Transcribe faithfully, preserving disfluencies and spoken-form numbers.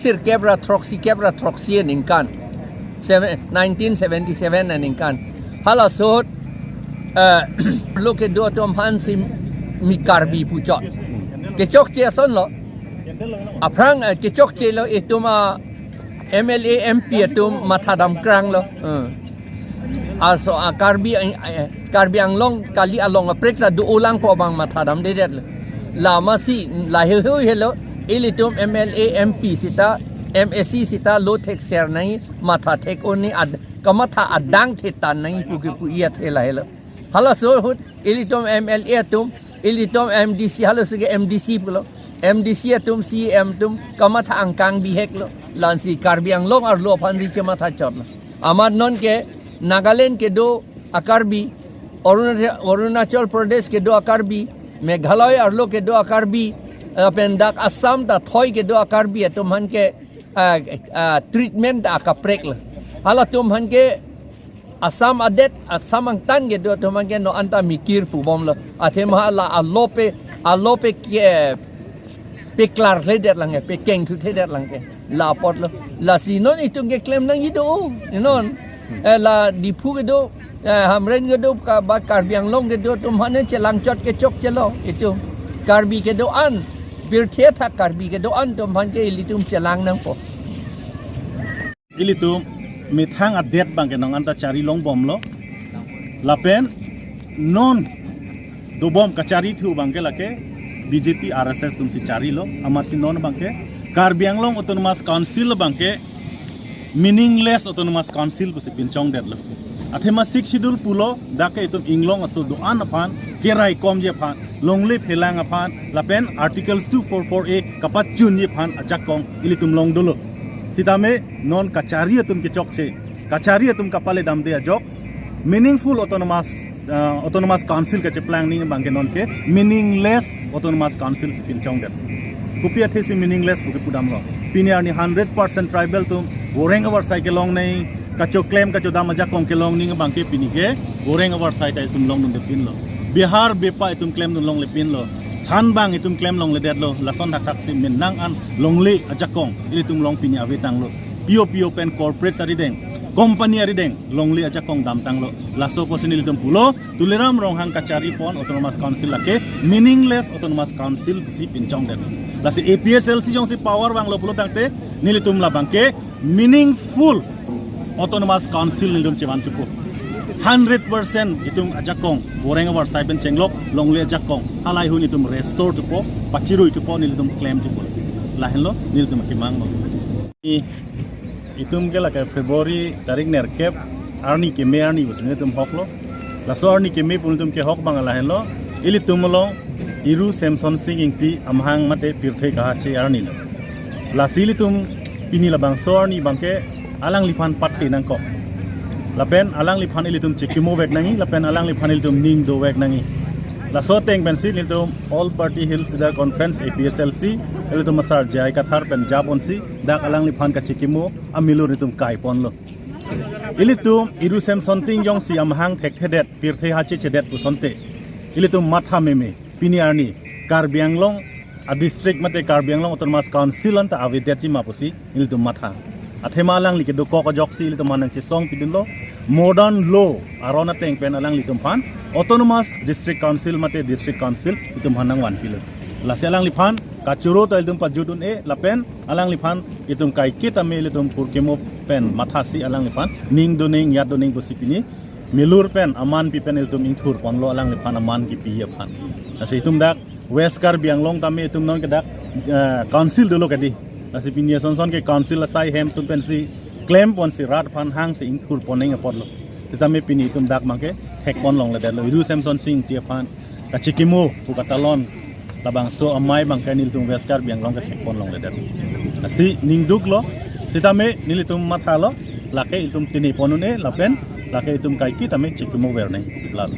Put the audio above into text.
sirkep ra throksi kep ra throksi aningkan. Seven, nineteen seventy-seven aningkan. Hala ahut, eh, lo kedo atum aphansi mi Karbi puchot. Kechokche asonlo. Aphrang, eh, kechokchelo itum a M L A, M P atum mathadam kranglo. Eh. Aso a Karbi Ang-, eh, Karbi Anglong kali along aprek ta do-olangpo abang mathadamdedetlo. Lamasi lahei hui helo, ilitum M L A, M P sita, M A C sita lo thekser nangji, matha thek-un nangji, ad-, kamatha adang thetan nangji pu kepu iya thela helo. Halaso ahut ilitum M L A atum, ilitum M D C, halaso ke M D C pulo. M D C atum, C M atum kamatha angkang biheklo. Lasi Karbi Anglong arlo aphansi chemathachotlo. Amat nonke Nagaland kedo a-Karbi, Aruna-, Arunachal Pradesh kedo a-Karbi, Meghalaya arlo kedo a-Karbi, lapen dak Assam ta thoi kedo a-Karbi atum aphan ke, ah, ah, treatment ta akapreklo. Halatum aphan ke Assam adet, Assam angtan kedo atum aphan ke non anta mikir pubomlo. Athema hala alope, alope ke, peklarledetlang ke, pekengthuthedetlang ke. La apotlo. Lasi non itum keklem nangji do, non. Eh, la Diphu kedo, eh, Hamren kedo, ka-, ba Karbi Anglong kedo atum aphan chelangchot kechokchelo itum. Karbi kedo-an, pirthe athak Karbi kedo-an atum aphan ke ilitum chelang nangpo. Ilitum methang adet abang ke non anta chari longbomlo. Lapen non dobom kacharli thu abang ke lake B J P R S S atumsi charlilo. Amatsi non abang ke Karbi Anglong Autonomous Council abang ke meaningless Autonomous Council pusi pinchongdetlo. Athema Sixth Schedule pulo, dak ke itum inglong aso do-an aphan, keraikomji aphan, longle phelang aphan, lapen Articles two four four A kapachunji aphan ajakong ilitum long dolo. Sitame non kachari atum kechokche, kachari atum kapaledamde ajok, meaningful autonomous, uh, Autonomous Council kacheplang nangji abang ke nonke meaningless Autonomous Council si pinchongdet. Kopi athesi meaningless pu kepudamlo? Pini arni hundred percent tribal atum goreng avarsai kelong nangji, kachoklem kachodam ajakong kelong nangji abang ke pini ke goreng avarsai ta itum longdundepinlo. Bihar bepa itum klemdun longlepinlo. Thanbang itum klem longledetlo. Lason thakthaksi menang an longle ajakong ilitum along pini avetanglo. P O P O pen corporate arideng, company arideng longle ajakong damtanglo. Laso apotsi nelitum pulo, Tuliram Ronghang kacharipon Autonomous Council lake meaningless Autonomous Council si pinchongdet. Lasi A P H L C jongsi power vanglo pulo tangte nelitum labang ke meaningful Autonomous Council nelitum chevanthupo. Hundred percent itum ajakong goreng avarsai pen chenglok longle ajakong halahei ahut itum restore thupo, pachiruithupo, nelitum klemthupo. Lahenlo nelitum kemanglo. I-, itum ke lake February tarik nerkep arni keme arni pusi nelitum hoklo. Laso arni keme pu nelitum kehok abang lahenlo. Ilitum along Iru Semson Sing Ingti amahang mate pirthe kahache arnilo. Lasi ilitum pini labangso arni abang ke alangliphan pathe nangkok. Lapen alangliphan ilitum chekimovek nangji, lapen alangliphan ilitum ning dovek nangji. Laso ateng pensi nelitum All Party Hill Leaders Conference, A P H L C, ilitum asar J I Kathar pen japonsi dak alangliphan kachekimo amilur nelitum kaiponlo. Ilitum Iru Semson Sing jongsi amahang thekthedet, pirthe hachechedet pu asonte ilitum matha meme, pini arni Karbi Anglong a-district mate Karbi Anglong Autonomous Council anta avedetji ma pusi ilitum matha. Athema alangli kedokok ajoksi ilitum aphan nangchesongpidunlo. Modern law aron ateng pen alanglitum aphan Autonomous District Council mate District Council itum aphan nangvanpilo. Lasi alangliphan kachoro ta ilitum pajut un-e, lapen alangliphan itum kaiketa me ilitum kurkemo pen mathasi alangliphan ning doning yat doning pusi pini milur pen aman pi pen ilitum ingthurponlo alangliphan aman kipi aphan. Lasi itum dak West Karbi Anglong tame itum non ke dak, eh, council dolo kedi. Lasi pini asonson ke council asai hem atum pensi klemponsi rat aphan hangsi ingthurpon nangji apotlo. Sitame pini itum dak abang ke thekpon longledetlo. Iru Semson Sing Ingti aphan kachekimo pu katalon labangso amei abang ke nelitum West Karbi Anglong ke thekpon longledet. Lasi ningduklo, sitame nelitum mathalo, lake itum tinipon un-e, lapen lake itum kaiketa me chekimover nangji. Lalo.